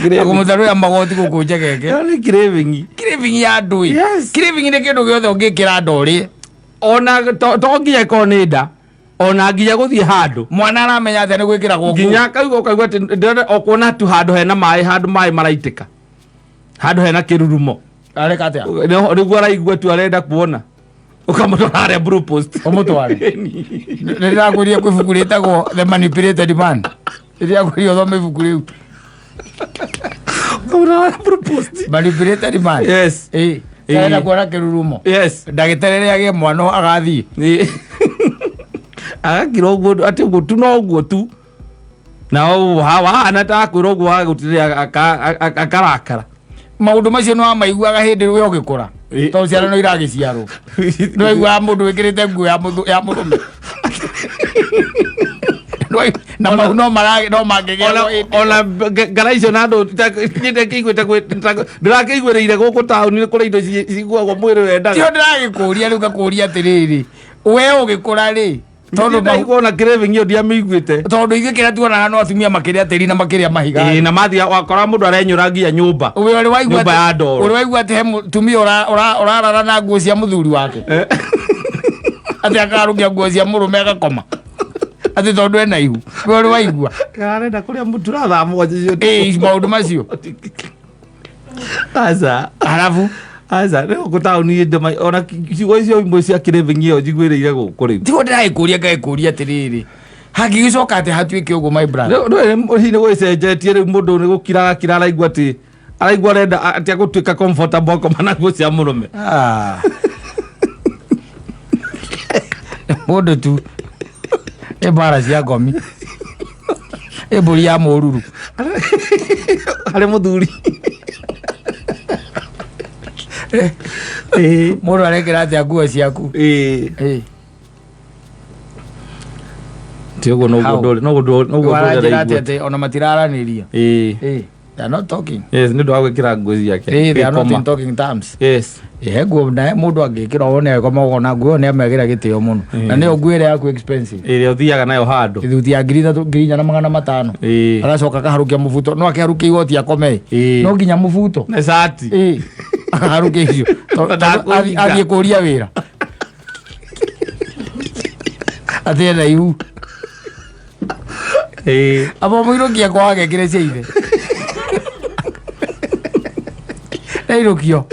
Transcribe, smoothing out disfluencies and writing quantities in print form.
Akũmũtarũra magoti gũkũ njegeke. Ĩyo nĩ craving. Craving ya andũ ĩ. Yes. Craving nĩ kĩndũ gĩothe ũngĩkĩra nda ũrĩe. Ona to nginya ĩkorwo nĩ nda, ona nginya gũthiĩ handũ. Mwana aramenya atĩa nĩ gwĩkĩragwo nguo? Nginya akaigua ũkaigua atĩ ndĩrenda o kuona tu handũ hena maĩ, handũ maĩ maraitĩka, handũ hena kĩrurumo. Areka atĩa? Nĩguo araigua tu arenda kuona. Ũkamũtwara harĩa Blue Post. Ũmũtware. Nĩ ndĩrakwĩrire kwĩ ibuku rĩtagwo The Manipulated Man. Nĩ ndĩrakwĩrire ũthome ibuku rĩu. Ũkamũtwara harĩa Blue Post. Manipulated Man. Yes. Ĩ. Ĩ. Arenda kuona kĩrurumo. Yes. Ndagĩtarĩ agĩe mwana agathiĩ. Agakira ũguo atĩ ũguo tu no ũguo tu. Na wahana ta akwĩra ũguo agagũtirĩra akarakara. Maũndũ macio nĩ wamaiguaga hĩndĩ we ũgĩkũra. Ĩ. Tondũ ciana no iragĩciarwo. Nĩ waiguaga mũndũ wĩkĩrĩte nguo ya mũrũme. Na mau no mara no mangĩgĩa Ona ngara icio na andũ ndĩrakĩiguĩte ndĩrakĩiguĩrĩire gũkũ taũni kũrĩ indo ciguagwo mwĩrĩ wendaga. Tio ndĩragĩkũria rĩu ngakũria atĩrĩrĩ, we ũgĩkũra rĩ, tondũ ndaigua ona craving ĩyo ndiamĩiguĩte. Tondũ ithuĩ kĩrĩa tuonaga no atumia makĩrĩa tĩri na makĩrĩa mahiga. Ĩĩ, na mathiĩ wakora mũndũ arenyũra nginya nyũmba. We ũrĩ waigua Nyũmba ya ndoro. Ũrĩ waigua atĩ he mũtumia ũrarara na nguo cia mũthuri wake? Atĩ akarũkia nguo cia mũrũme agakoma. Atĩ tondũ ena ihu. We ũrĩ waigua? Arenda kũrĩa mũtura thaa 7 cio. Ĩĩ, maũndũ macio. Aca. Arabu. Aca, rĩu gũkũ taũni ona ciugo icio imwe cia craving ĩyo njiguĩrĩire gũkũ rĩu. Tiguo ndĩragĩkũria ngagĩkũria atĩrĩrĩ, hangĩgĩcoka atĩ hatuĩke ũguo, my brother? Rĩu hihi nĩ gũgĩcenjetie rĩu mũndũ nĩ gũkira akira araigua atĩ araigua arenda atĩ agũtuĩka comfortable akoma na nguo cia mũrũme. Ah. Mũndũ tu nĩ mbara cia ngomi, nĩ mbũri ya mũruru. Harĩ mũthuri. Ĩĩ. Mũndũ arekĩra atĩa nguo ciaku? Ĩĩ. Ĩĩ. Ti ũguo noguo How? ndũrĩ noguo noguo ndũrĩ Waranjĩra atĩ araigua. atĩ ona matiraranĩria. Ĩĩ. Ĩĩ. They are not talking. Yes, nĩ ũndũ wa gwĩkĩra nguo ciake. Ĩĩ, they are not Gwĩkoma. in talking terms. Yes. He nguo na mũndũ angĩkĩra wone agĩkoma ũkona nguo ĩyo nĩ amekĩra gĩtĩo mũno. Na nĩyo nguo ĩrĩa yaku expensive. Ĩrĩa ũthiaga nayo handũ. Ithuti ya 3000, 4500. Ĩĩ. Agacoka akaharũkia mũbuto, no akĩharũkia igoti akome. Ĩĩ. No nginya mũbuto. Na cati. Ĩĩ. Akaharũkia icio. Tondũ Ndakũhinga. athiĩ kũria wĩra. Atĩ ena ihu. Ĩĩ. Aba mũirũkia kwa agekĩre cia ithe. Ndairũkio.